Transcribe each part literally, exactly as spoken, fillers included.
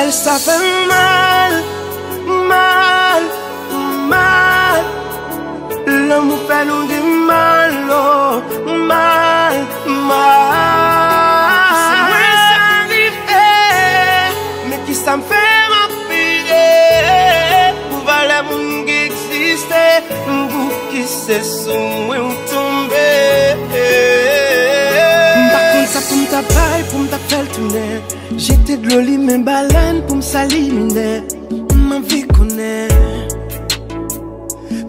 Sa fè m mal, mal, mal. Lanmou fè nou gen mal, oh, mal, mal. Se mwen sa rive, men kisa m fè m ap peye pou valè moun ki egziste, pou ki se sou mwen ou tonbe. M pa konn sa pou m ta bay, pou m ta fè l tounen. Jete dlo limen balèn pou m sali minè. M anvi konnen.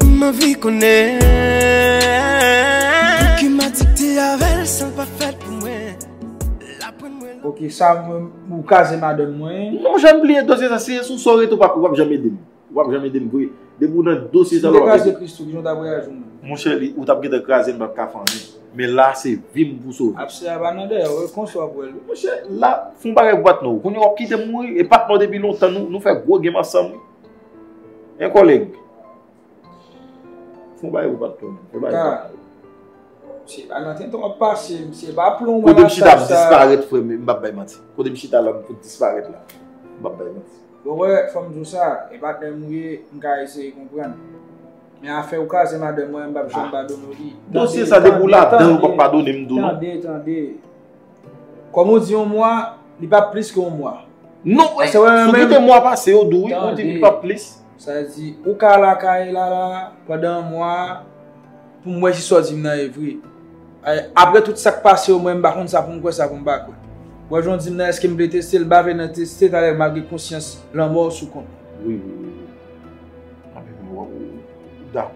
M anvi konnen. Pouki m adikte avè l san l pa fèt pou mwen. L aprann mwen. Ok, sa mwen, ou kraze madanm mwen. Non, janm bliye dosye sa, se sou sa w rete, w p ap, w p ap janm ede m. W p ap janm ede m vre. Depi w nan dosye sa la, w ap kraze ede. Christoo, kijan w t ap reyaji w menm? Monchè, li, ou t ap gentan kraze, m p ap ka fè anyen. Men la, se vi m pou sove. Apse a pa nan dèyè w, e konsa w ap wè l wi. Monchè, la, fè yon bagay pou patnè w. Kounye a w ap kite m mouri, e patnè w depi lontan, nou, nou fè gwo game ansanm wi. En kòlèg. Fè yon bagay pou patnè w, fè yon bagay pou patnè w. Se pa nan tenten w ap pase, se pa plon mwen. Kote m chita ap disparèt, frè m, m p ap bay manti. Kote m chita la, m fout disparèt la. M p ap bay manti. Bon, wè, fò m di w sa, e patnè m ou ye, m ka eseye konprann. Men afè ou kraze madanm mwen, m p ap janm padone w li. Dosye sa, depi w ladan l, ou p ap padone m tou, non. Tande, tande. Kòm ou di yon mwa, li p ap plis ke yon mwa. Non, ou kite mwa pase, yo di w, wi, ou di li p ap plis. Sa vle di, ou ka lakay la, la, pandan yon mwa, pou m wè si sa w di m nan e vre. Ay, apre tout sa k pase yo, mwen, m pa konn sa pou m kwè, sa pou m pa kwè. Wè, jan w di m nan, èske m vle teste l? M pa vle nan teste, talè m al gen konsyans lanmò sou kont mwen. Wi, wi, wi, wi. Anben, mwen wè ou dakò.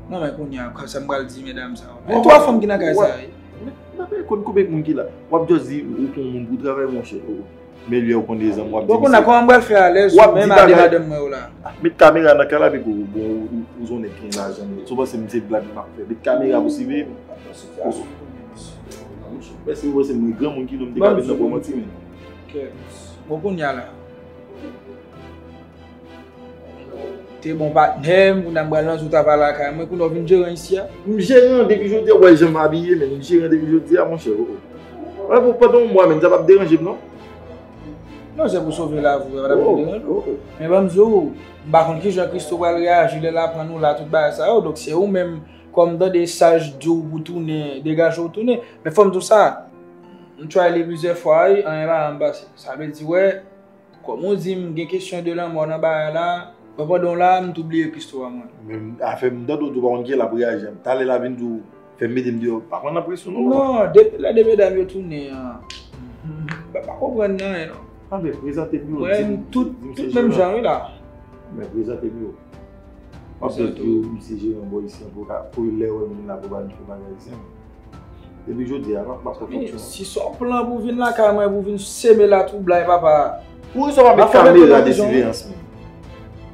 Non, men kounye a, sa m pral di medam sa yo. E twa fanm ki nan kay sa yo. M pa konn konbyen moun ki la. W ap just di ou pran yon moun pou travay, monchè. Men lè ou konn de zanmi w ap di misye. Bon, kounye a, kòman m pral fè alèz menm a de madanm mwen yo la? Met kamera nan kay la, pipo, bon, ou, ou, ou se yon nèg ki gen lajan, men si w panse m se blag m ap fè, met kamera pou siveye m. Mèsi, ou panse mwen granmoun ki nou, m te ka vin nan pran manti, men. Bon, kounye a la. Te bon patnè m, kounye a m pral nan zouta pa lakay mwen, kounye a w vin jeran isi a? M jeran depi jodi a, w wè jan m abiye, men m jeran depi jodi a, monchè, oh, oh. Wè, pou pandan yon mwa, men sa p ap deranje m, non. Non, se pou sove lavi w, sa pa t ap deranje w. Men ban m di w, m pa konn kijan Christoo pral reyaji lè l aprann ou la, tout bagay sa yo, donk se ou menm, kòm tande saj di w pou tounen, degaje w tounen. Men fò m di w sa, m try li plizyè fwa, wi, anyen pa janm pase. Sa vle di, wè, kòm ou di m gen kesyon de lanmò nan bagay la, wè pandan w la, m tou bliye Christoo a mwen. Men afè m tande w tou pa konn kijan l ap reyaji a. Talè l a vin di w fè m mete m deyò, pa konn nan presyon non. Non, depi lè de medam yo tounen an, m pa, pa konprann anyen non. Anben, prezante m yo, di m, tout, di m se tout menm jan wi la. Men prezante m yo. M ap just di w, m se jeran bò isi an, pou ka, pou lè w wè m vin la, pou w pa vin fè bagay isi an. Depi jodi a, m ap, m ap fè fonksyon an. Si se yon plan pou vin lakay mwen, pou vin seme latwoublay, papa. Poukisa w pa met kamera de siveyans menm?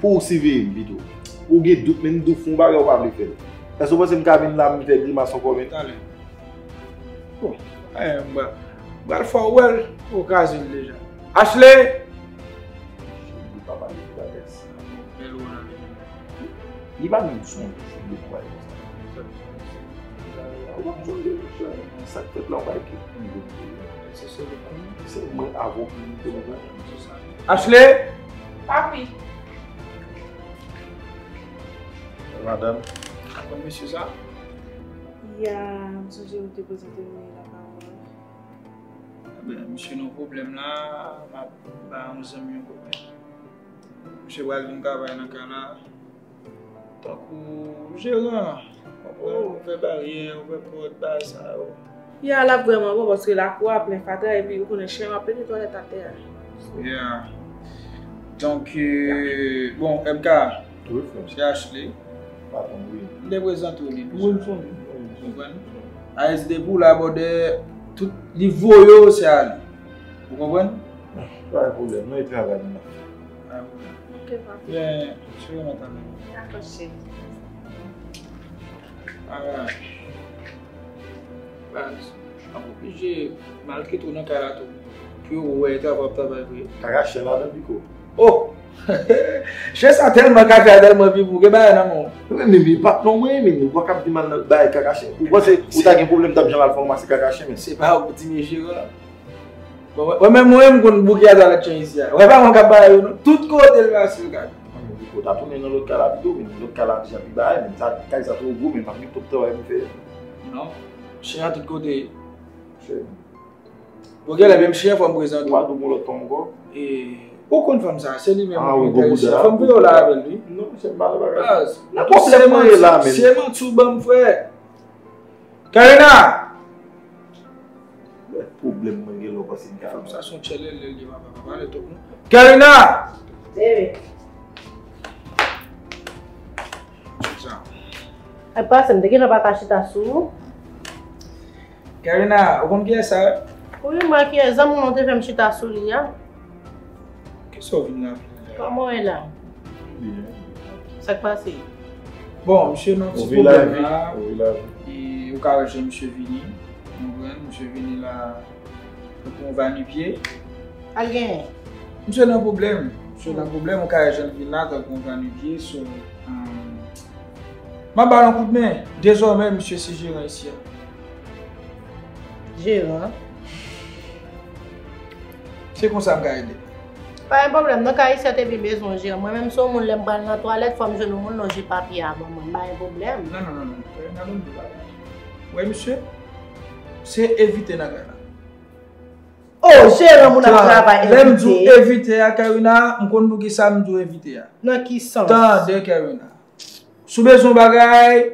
Pou w siveye m pito. Ou gen dout, men m di w fè yon bagay ou pa vle fè l. Èske w panse m ka vin la, m fè grimas ankò menm? Talè. Bon, eh, m pral, m pral fè w wè l, ou kraze l deja. Ashley! Li pa pale pou bagay sa. Bèl ou la. Li pa menm sonje sou de bagay konsa. Ou pa sonje, monchè, sa k fèt la, ou pa ekip li. Se sèl ou konnen. Se mwen avè w ki te mwen. Ashley! Papi. Madanm. Konn mesye sa? Ya, m sonje ou te prezante m li la pawòl. Ebyen, misye nan pwoblèm la, m ap ba yon zanmi yon kout men. Misye pral vin travay nan kay la. Tankou jeran, konprann, ou fè baryè, ou fè pòt, bagay sa yo. Ya, l ap vrèman bon, paske lakou a plen fatra, epi ou konnen chen yo ap pete twalèt atè a. Ya. Donk, euh, bon, M K, wi, frè m, se Ashley. Patwon, wi. M te prezante w li deja. Wi, m sonje. Ou konprann? Ayiti depi w la, brother, tout li voye w, se a li. Ou konprann? Pa gen pwoblèm, non, e travay nou ap fè. Pa gen pwoblèm. Ok, papi. Byen, se vreman tanmen. Dakò, cheri. Alright. Baz, m ap oblije mal kite w nan kay la tou. Pou yo wè travay w ap travay vre. Kaka chen ladan piko. Oh! Chen sa tèlman kaka, tèlman pipou, gen bagay nan men w. Men, men, men, patnè w mwen, men, ou pa kab di mal nan bagay kaka chen. Ou panse ou ta gen pwoblèm, t ap janm al fè yon mase kaka chen, men. Se pa ou ki di m jeran. Bon, mwen menm, mwen menm, m konn bouke a zalèt chan isi a. Wè pa mwen k ap bay yo, non. Tout kote l pase, l ka. Mwen di, ko ta tounen nan lòt kay la pito, men lòt kay la deja pi bagay, men sa, kay sa twò gwo, men m ap gen twòp travay pou m fè. Non. Chen an tout kote. Chen. Bon, genlè menm chen fò m prezante w. Ou pa di w gon lòt fanm ankò? E, ou konn fanm sa, se li menm ki enterese. Fò m veye w la avè l, wi. Non, se m pa nan bagay. Baz, nan pwoblèm mwen ye la, men. Se manti w ban m, frè. Karina! Pwoblèm mwen gen lè w panse m ka. Fanm sa se yon tchèlèlè li ye, papa, pa pale twòp non. Karina! Bebe. Sa. Ay pase, m te gentan pa ka chita sou ou. Karina, ou konn kiyès sa ye? Wi, m wè kiyès, zanmi w te fè m chita sou li a. Kisa w vin la pou la? Kòman w ye la? Byen. Sa k pase? Bon, misye nan ti pwoblèm la. Ou viv lavi. E ou ka wè jan misye vini. Ou konprann? Misye vini la tankou yon va nu pieds. Al genyen. Misye nan pwoblèm. Misye nan pwoblèm. Ou ka wè jan l vin la tankou yon va nu pieds. So, um, m ap ba l yon kout men. Dezòmè, misye se jeran isi a. Jeran? Se konsa m ka ede. Pa gen pwoblèm, nan ka isi a te byen bezwen yon jeran. Mwen menm se yon moun lè m pral nan twalèt, fò m jwenn yon moun lonje papye a ban mwen. Pa gen pwoblèm. Non, non, non, non. Karina, ban m di w bagay. Wè, misye, se evite nan kay la. Oh, jeran moun ap travay, evite. Lè m di w evite a, Karina, m konn poukisa m di w evite a. Nan ki sans? Tande, Karina. Si w bezwen yon bagay,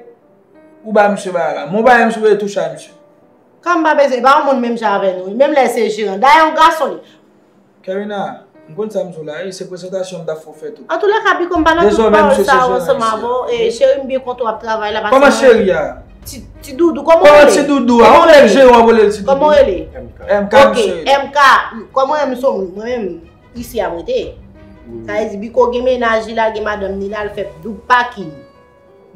ou ba misye bagay la. Men w pa janm sipoze touche a misye. Kòm m pa bezwen, e pa yon moun menm jan avè nou. Menm lè se jeran. Dayè, yon gason li. Karina, m konn sa m di w la, wi, se prezantasyon m t ap fè w fè tou. Antoulèka, Biko, m pa nan tout pawòl sa yo ansanm avè w. E, cheri, m byen kontan w ap travay la, paske mwen... Kòman cheri a? Ti, ti doudou, kòman w rele? Kòman ti doudou a? Yon nèg jeran w ap rele ti doudou? Kòman w rele? M K. M K, misye. M K, kòman w rele? M se yon moun, mwen menm, isi a m rete. Sa vle di, Biko gen mennaj li la, gen madanm li la, l fè doub pakin.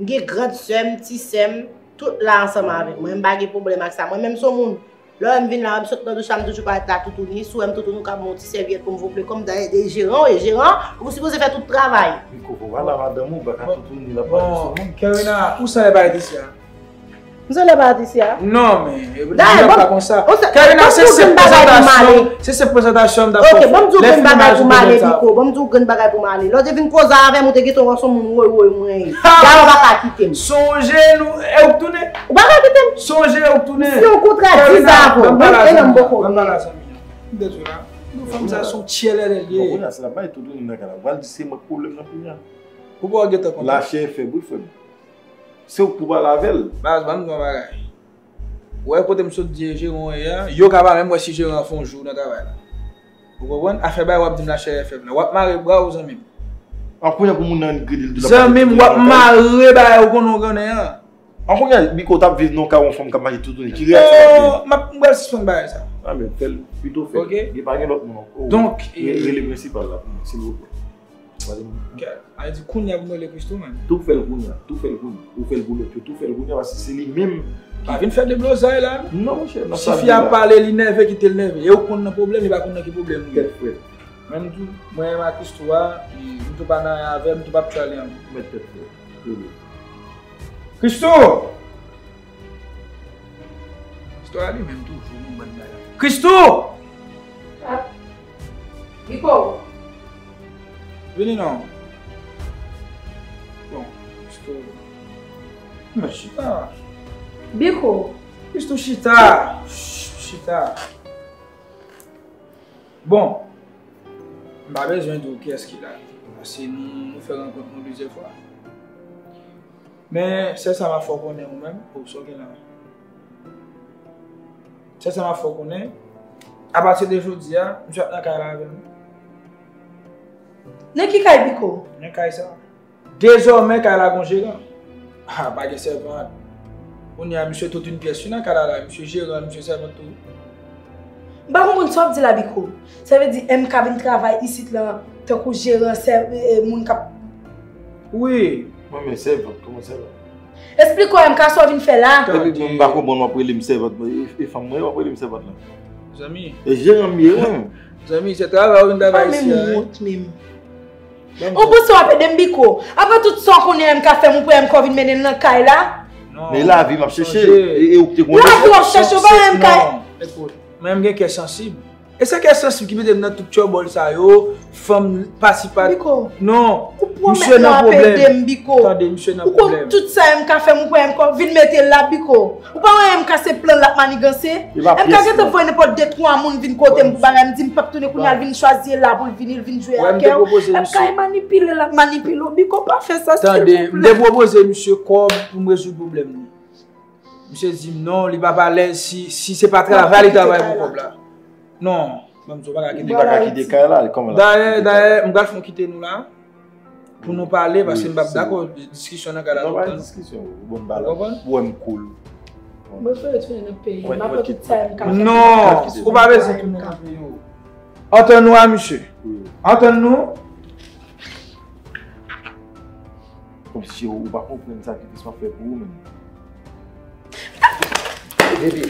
M gen grann sè m, ti sè m, tout la ansanm avèk mwen. M pa gen pwoblèm ak sa. Mwen menm se yon moun, lè w wè m vin la, m sot nan douch la, m toujou parèt la toutouni. Si w wè m toutouni, ou ka ban m yon ti sèvyèt pou m vople kò m. Dayè, e jeran w ye, jeran, ou sipoze fè tout travay. Biko, fò w pale a madanm ou, baka toutouni, l ap pale sou moun. Bon, Karina, ou sanlè parèt isi a? M sanlè parèt isi a? Non, men, e, bagay pa konsa. Karina, se se prezantasyon, se se prezantasyon m t ap fè w. Ok, ban m di w grenn bagay pou m ale, Biko. Ban m di w grenn bagay pou m ale. Lè w te vin koze avè m, ou te gentan wè se yon moun woy woy mwen ye. Dayè, ou pa ka kite m. Sonje nou, e ou k tounen? Ou pa ka kite m. Sonje ou k tounen. Si yon kontra diz avan, ban m pale a zanmi an. Ban m pale a zanmi an. M te di w la. Non, fanm sa se yon tchèlèlè li ye. Bon, kounye a, se la bay toutouni nan kay la. Ou pral di se mwen k pwoblèm nan kounye a. Ou pa gentan kontan. Lachè fèb, wi, frè m. Se ou k pou pale avè l. Baz, ban m di w yon bagay. Ou wè kote m sot di e jeran w ye a, yo ka pa menm wè si jeran an fè yon jou nan travay la. Ou konprann? Afè bagay w ap di m lachè fèb la. W ap mare bra w, zanmi m. An kounye a pou moun nan grede l tou l ap pale. Zanmi m, w ap mare bagay ou konnen w konnen an. An kounye a, Biko t ap viv nan yon kay yon fanm k ap mache toutouni. Ki reyaksyon w ap gen? Non, m ap, m pral sispann bagay sa. A, men fè l, pito fè l. Ok. Gen pa gen lòt moun ankò. Donk, rele prensipal la pou mwen, silvouplè. Gad, a di kounye a pou m rele Christo, man. Tou fè l kounye a, tou fè l kounye a. Ou fè l pou lòt yo, tou fè l kounye a, paske se li menm ki... Pa vin fè deblozay la, non. Non, monchè, nan sa vi la. Si fi a pale, li nève, kite l nève. E ou konn nan pwoblèm, li pa konn nan ki pwoblèm ou ye. Tèt frèt. Mwen, m tou, mwen menm ak Christo a, e, m tou pa nan anyen avè l, m tou p ap try li ankò. Mèt tèt frèt. Rele. Christo! Christo a li menm toujou, yon bann bagay. Christo! Ah. Biko! Vini non. Bon, Christo. Men chita. Biko! Christo chita. Chita. Bon, m pa bezwen di w kiyès ki la, paske nou, nou fè rankont nou plizyè fwa. Men, sèl sa m ap fè w konnen ou menm, o, sa w gen la. Sèl sa m ap fè w konnen, apati de jodi a, misye ap nan kay la avè m. Nan ki kay, Biko? Nan kay sa. Dezòmè, kay la gon jeran. Ah, pa gen sèvant. Kounye a, misye tout yon pyès, wi, nan kay la la. Misye jeran, misye sèvant tou. M pa konprann sa w ap di la, Biko. Sa vle di M K vin travay isit lan tankou jeran, sè, e, e, moun k ap... Wi. Mwen, men sèvant, kòman sèvant? Esplike w, M K, sa w vin fè la? Epi mwen, m pa konprann w ap rele m sèvant, e, e fanm mwen, w ap rele m sèvant lan. Zanmi. E jeran m ye, wi. Zanmi, se travay ou vin travay isi a, wi. Ou panse w ap ede m, Biko? Apre tout sa w konnen M K fè m, ou pran M K vin mennen l nan kay la? Non. Men lavi m ap chèche, e, e ou ki te konnen. Lavi w ap chèche, ou pa M K. Non, ekout, mwen m gen kè sansib. E se kè Sansib ki mete m nan tout tchòbòl sa yo, fanm pasi pa. Biko, non, ou pwomèt misye nan pwoblèm. Tande, misye nan pwoblèm. Ou konn tout sa M K fè m, ou pran M K vin mete l la, Biko. Ou pa wè M K se plan l ap maniganse? M K gentan voye nenpòt de twa moun vin kote m pou bagay, m di m p ap tounen kounye a, l vin chwazi la pou l vini, l vin jwe ak kè w. M K e manipile, l ap manipile w. Biko, pa fè sa, silvouplè. Tande, m te pwopoze misye kòb pou m rezoud pwoblèm li. Misye di m non, li pa alèz si, si se pa travay li travay pou kòb la. Non, ban m di w, ou pa ka kite kay la. Li pa ka kite kay la, kòman l ap kite kay la? Dayè, dayè, m pral fè w kite nou la pou nou pale, paske m p ap dakò diskisyon nan kay la toutan. Non, pa diskisyon, ou ban m pale. Ou konprann? Ou wè m cool. Mwen fè retounen nan peyi m, m ap fè tout sa M K fè. Non, ou pa bezwen tounen nan peyi w. Antann nou a misye. Antann nou. Kòmsi ou pa konprann sakrifis m ap fè pou ou menm. Bebe, bebe,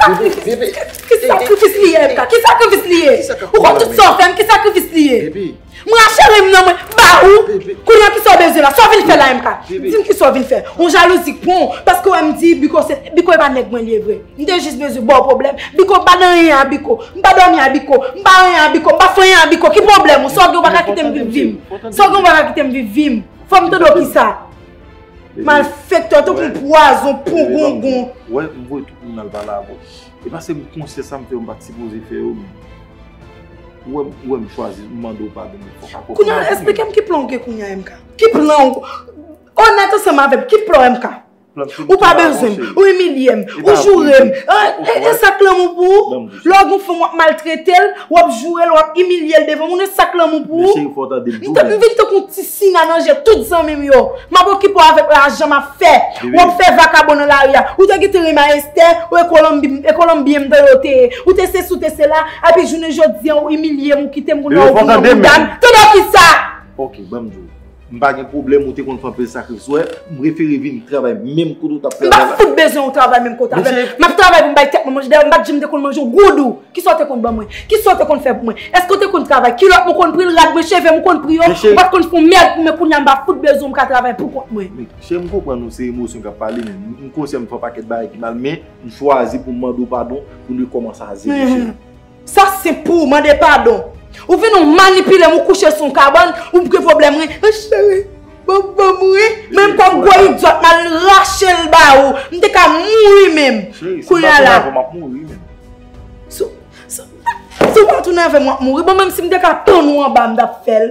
bebe, bebe. Ki sakrifis li ye, M K? Ki sakrifis li ye? Ou konn tout sa w fè m, ki sakrifis li ye? Bebe. M rache rim nan mwen, ba ou. Bebe. Kounye a, ki sa w bezwen la? Sa w vin fè la, M K? Bebe. Di m ki sa w vin fè. Yon jalouzi k pran w, paske w wè m di Biko se, Biko e pa nèg mwen li ye vre. M te jis bezwen ba w pwoblèm. Biko, m pa nan anyen a Biko. M pa dòmi a Biko. M pa anyen a Biko. M pa fè anyen a Biko. Ki pwoblèm ou? Sa w gen ou pa ka kite m viv vi m? Sa w gen ou pa ka kite m viv vi m? Fò m tande w kisa? Malfektè, tankou pwazon, pongongon. Wè, m voye tout moun al pale avè w. E paske m konsyan sa m fè yo, m pa t sipoze fè yo, men ou wè m, ou wè m chwazi, m mande w padon, men fò w ka konprann. Kounye a, esplike m ki plan w gen kounye a, M K. Ki plan w? Onèt ansanm avè m, ki plan w, M K? Ou pa bezwen m, ou imilye m, ou joure m. E sa k lanmou pou ou? Lè w gen yon fanm w ap maltrete l, w ap joure l, w ap imilye l devan moun, e sa k lanmou pou ou? M vin tankou yon ti sina nan je tout zanmi m yo. M ap okipe w avèk lajan m ap fè. W ap fè vakabon nan lari a. Ou te gentan renmen Esther, ou e Kolonbi, e Kolonbyen m tande w te ye. Ou te sesi, ou te sela, epi jounen jodi a ou imilye m, ou kite m, kounye a ou vin yon bouda m. Tande w kisa? Ok, ban m di w. M pa gen pwoblèm, ou te konn fè anpil sakrifis. Wè, m prefere vin travay menm kote w t ap travay la. M pa fout bezwen yon travay menm kote avè m. M ap travay pou m bay tèt mwen manje. Dayè, m pa t janm te konn manje yon goud ou. Kisa w te konn ban mwen? Kisa w te konn fè pou mwen? Èske w te konn travay? Kilòt m ou konn pri l, rad mwen, cheve m ou konn pri yo? Ou pa t konn fè yon mèd pou mwen, kounye a m pa fout bezwen w, m ka travay pou kont mwen. Men, cheri, m konprann ou, se emosyon k ap pale, men m konsyan m fè yon pakèt bagay ki mal, men m chwazi pou m mande w padon, pou n rekòmanse a zewo, cheri. Sa senp pou ou mande padon. Ou vin ou manipile m, ou kouche sou yon kabann, ou gen pwoblèm ri. Cheri, ban m ri. Men m kòm gwo idyòt, m al rache l ba ou. M te ka mouri menm. Kounye a la. Si w pa tounen avè m, w ap mouri. Bon, menm si m te ka pann ou anba, m t ap fè l.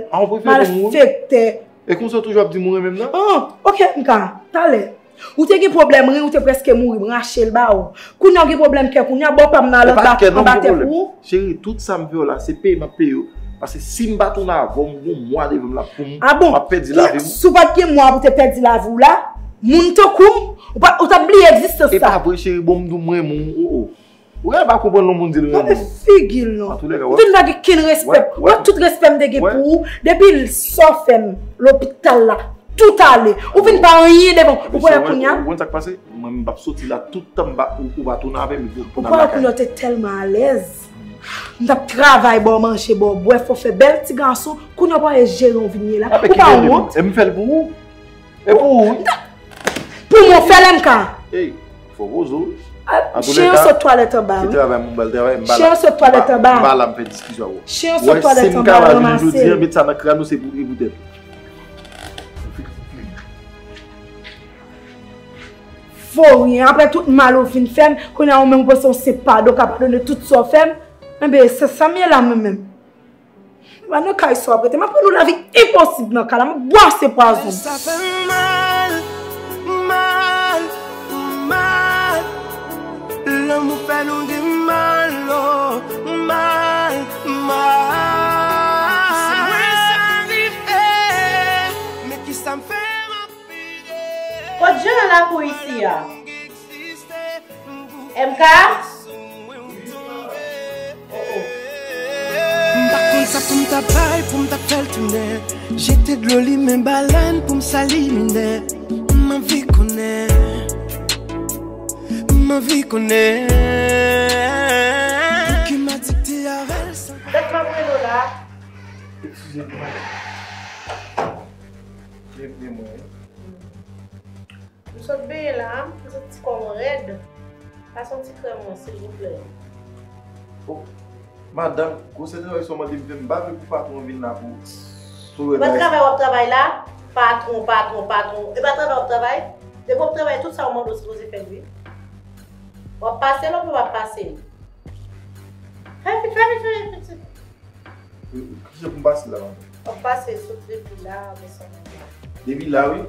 Malfektè. E konsa w toujou ap di m ou renmen m nan? Ah, ok, m ka. Talè. Ou te gen pwoblèm ri, ou te prèske mouri, m rache l ba ou. Kounye a w gen pwoblèm kè, kounye a bò pa m nan anba tèt ou. Cheri, tout sa m fè w la, se peye m ap peye w. Paske si m pa tounen avè w, m gon mwa devan m la pou m, m ap pèdi lavi m. Si w pa t gen mwa pou w te pèdi lavi w la, moun tankou m, ou pa, ou t ap bliye egzistans sa. E pa vre, cheri, bon, m di w m renmen w, oh, oh. Ou genlè pa konprann lè yon moun di l renmen w. Gade figi l non. Ou vin pa gen kenn respè. Ou wè tout respè m te gen pou ou. Depi sa w fè m lopital la, tout ale. Ou vin pa anyen devan. Ou kwè kounye a? Ou konn sa k pase? Mwen, m p ap soti la tout tan m pa, ou, ou pa tounen avè m, pou, pou n al lakay. Ou kwè kounye a w te tèlman alèz? M t ap travay ba w manje, ba w bwè, fè w fè bèl ti gason. Kounye a w pa wè jere w vin ye la. Ou pa wont? E m fè l pou ou. E pou ou, wi. Pou mwen, fè l M K. Ey, fò poze w. Chen an sot twalèt anba, wi. Chen an sot twalèt anba. M pa la, m fè diskisyon avè w. Chen an sot twalèt anba, ranmase l. Jodi a, met sa nan kràn ou, se pou, e pou tèt ou. Voryen, apre tout mal ou fin fè m, kounye a ou menm ou panse yon senp padon ka padone tout sa w fè m? Enben, se sa m ye la mwen menm. M pa nan kay sa w ap rete. M ap rann ou lavi enposib nan kay la. M ap bwase pwazon. Sa fè m mal, mal, mal. Lanmou fè nou gen mal, oh, mal, mal. Si mwen sa rive, men kisa m fè m ap pide? Kot Jean nan lakou isi a? M K? M pa konn sa pou m ta bay, pou m ta fè l tounen. Jete dlo limen balèn pou m sali minè. M anvi konnen. M anvi konnen. Pouki m adikte avè l san. Dat m ap rele w la. Eskize m. Byenvni mwen. M sot benyen la, m santi kò m rèd. Pase yon ti krèm mwen, silvouplè. Oh. Madanm, gwosè travay sa w mande m fè, m pa vle pou patwon vin la pou, pou wè bagay. Travay w ap travay la, patwon, patwon, patwon. E pa travay w ap travay? Depi w ap travay, tout sa w mande w sipoze fè l, wi. W ap pase l oubyen w p ap pase l? Fè vit, fè vit, fè vit, fè vit. Kijan pou m pase la, madanm? W ap pase sot depi la, desann la. Depi la, wi.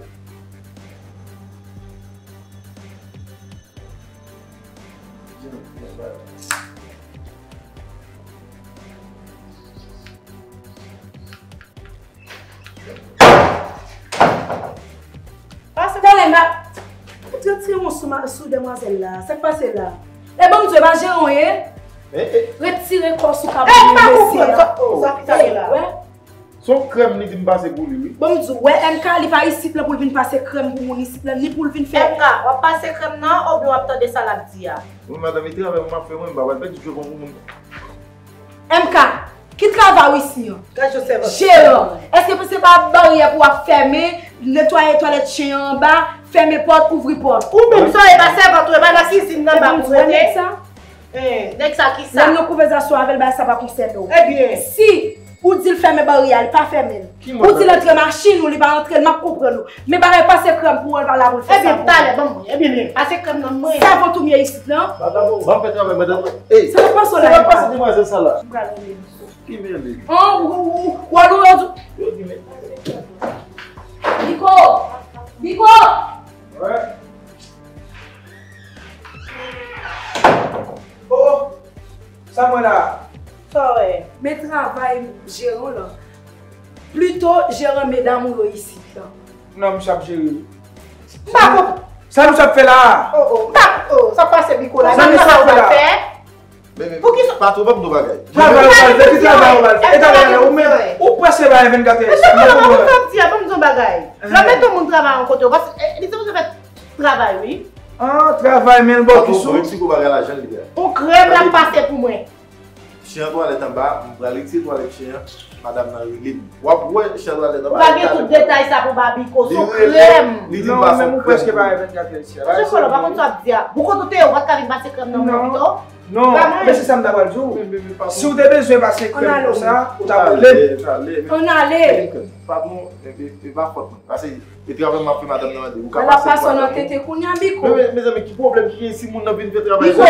Pase tande, m ap, ou te tire yon sou ma-, sou demwazèl la. Sa k pase la? E ban m di w, e pa jere w ye. Retire kò w sou kabrit mesye a. Sa ki sa ki la? Se yon krèm li di m pase pou li, wi. Ban m di w, wè M K, li pa isit lan pou l vin pase krèm pou moun isit lan, ni pou l vin fè. M K, w ap pase krèm nan, oubyen w ap tande sa l ap di a? Wi, madanm, e travay mwen m ap fè, mwen, m pa pral pèdi djòb an pou moun. M K, ki travay w isi an? Jeran, èske se pa baryè pou w ap fèmen, netwaye twalèt chen an anba, fèmen pòt, ouvri pòt? Ou menm, sa e pa sèvant ou, e pa nan kizin nan ba pou rete? Eh, nèg sa ki sa? Lè m nan konvèsasyon avè l, bagay sa pa konsène w. Ebyen. Si ou di l fèmen baryè a, li pa fèmen l. Ou di l antre machin ou, li pa antre l, m ap konprann ou. Men bagay pase krèm pou ou, l pa la pou l fè sa pou ou. Ebyen, talè, ban m mwen. Ebyen, men, pase krèm nan mwen. Sèvant ou m ye isit lan. Madanm, ban m fè travay madanm. Ey, sa pa pase la, sa pa pase demwazèl sa la. M pral rele misye. Ki mele? An, ou, ou, ou, ou al ou yo di. Yo di men. Biko! Biko! Wè. Oh, oh. Sa mwen la? Sa w wè? Men travay jeran lan. Plito jeran medam ou yo isit lan. Non, misye ap jere wi. M pa konp- Sa misye ap fè la? Oh, oh, m pa, oh, sa pase Biko la. Sa misye ap fè la? Poukisa? Patwon, ban m di w bagay. Travay ou pral fè, ki travay ou pral fè? E travay la, ou menm, ou prèske pa gen vennkat è. Mesye, konnen w ap fè di a, ban m di w bagay. Lè w mete yon moun travay yon kote, ou pa, eh, li sipoze fè travay, wi. Ah, travay, men l ba w ki sou. Patwon, ban m eksplike w bagay la, jan l ye a. Yon krèm l ap pase pou mwen. Chen an twalèt anba, m pral retire twalèt chen an, madanm nan rele m. W ap wè chen an twalèt anba. Ou pa gen tout detay sa pou Babiko, se yon krèm. Li di l pase krèm. Non, men ou prèske pa gen vennkat è isi a. Mesye Kolo, pa konn sa w ap di a. Pou kote w te ye, ou pa t ka vin pase krèm nan mwen pito? Non, men se sa m ta pral di w. Si w te bezwen pase krèm konsa, ou ta rele m. Ann ale. Patwon, e, e, e pa fòt mwen. Pase, e travay m ap fè madanm nan mande. Ou ka pase krèm nan tete kounye a, Biko. Men, men, mezanmi, ki pwoblèm ki gen si moun nan vin fè travay? Biko,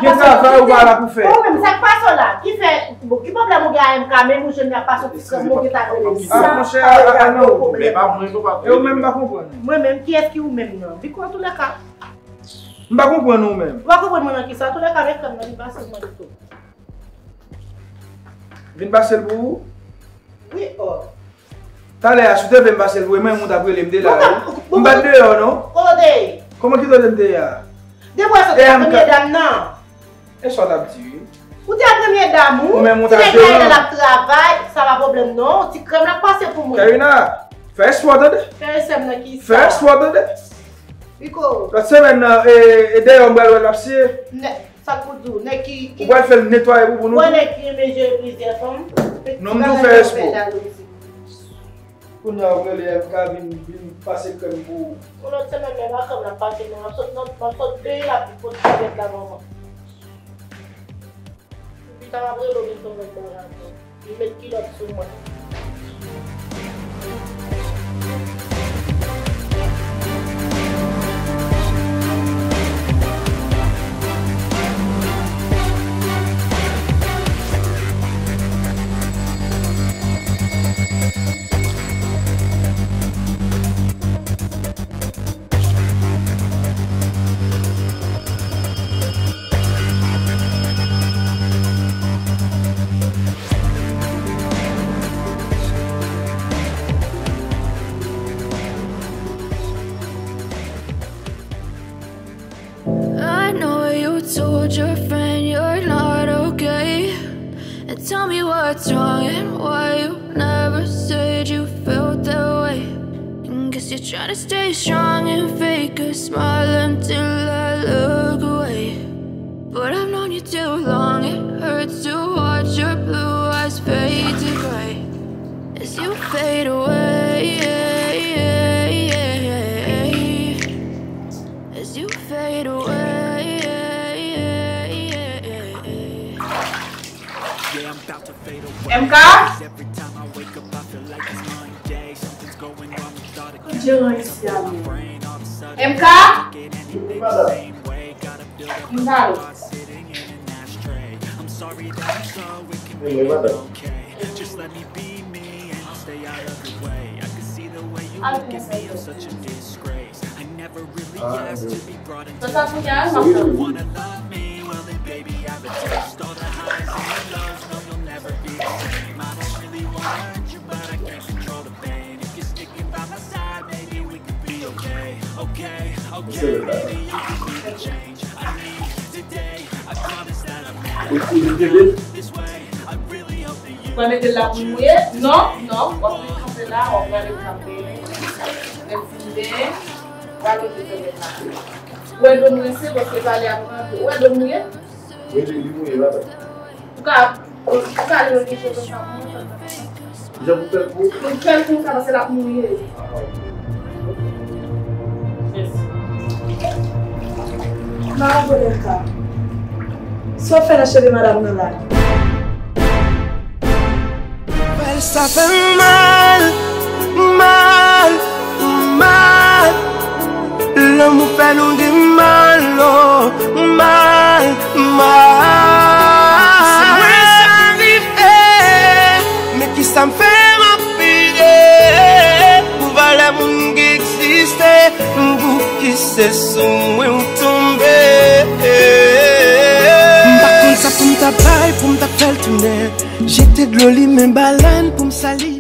gen travay ou pa la pou fè. Ou menm, sa k pase w la? Ki fè, bon, ki pwoblèm ou gen a M K, menm ou jwenn li ap pase yon ti krèm, ou gentan rele m? Ah, monchè, a non. Men pa mwen non, patwon. E ou menm pa konprann. Mwen menm, kiyès ki ou menm nan? Biko, antoulèka. M pa konprann ou menm. Ou pa konprann mwen nan kisa? Antoulèka, men krèm nan, li pase mwen tou. Vin pase l pou ou? Wi, o. Talè a, si w te vle m pase l pou ou, e mwen menm ou t ap rele m de la, wi. M pa t deyò, non. Kote w te ye? Kòman ki kote m te ye a? Depi w sot ak premye dam nan. E sa w t ap di, wi. Ou te ak premye dam ou. Ou menm ou t ap di, non. Ti nèg la ap travay, sa pa pwoblèm, non. Ti krèm l ap pase pou mwen. Karina, fè espò, tande. Fè espò nan kisa? Fè espò, tande. Biko. Lòt semèn nan, e, e dèyè w m pral wè l ap siye. Sa k pou di w, nèg ki, ki... Ou pral fè l netwaye pou, pou nou. Wè nèg ki renmen jere plizyè fanm. Non, m di w fè espò. Kounye a w rele M K vin, vin pase krèm pou ou. Yon lòt semèn, men pa krèm nan pase, non, m ap sot, non, m ap sot dèyè la pou pot kibèt la, manman. Pita m ap rele w, vin fè yon lòt bagay ankò. Li met kilòt sou mwen. I know you told your friend you're not okay. And tell me what's wrong and why you never said you felt that way. And guess you're trying to stay strong and fake a smile until I look away. But I've known you too long, it hurts to watch your blue eyes fade to gray as you fade away. As you fade away. M K? Kote Jeran isi a menm? M K? M pale. Al pou mwen. Sa sa kounye a, m ap tann. W ap mete l la pou l mouye? Non, non, w ap mete kanpe la, w ap gade kanpe. Lè fin ben, w ap mete kanpe la. Ou wè do m rense, paske pale a pran, ou wè do m mouye? Wi, li, li mouye, madanm. Ou ka, ou ka leve kèk cheve sa pou mwen, sa. Jan pou fè l pou? Pou fè l konsa, paske l ap mouye. Ah, ok. Mèsi. Madan Kolèka, sa w fè nan cheve madanm nan la? Fè l sa fè m mal, mal, mal. Lanmou fè nou gen mal, oh, mal, mal. Si mwen sa rive, men kisa m fè m ap peye pou valè moun ki egziste, pou ki se sou mwen ou tonbe. M pa konn sa pou m ta bay, pou m ta fè l tounen. Jete dlo limen balèn pou m sali.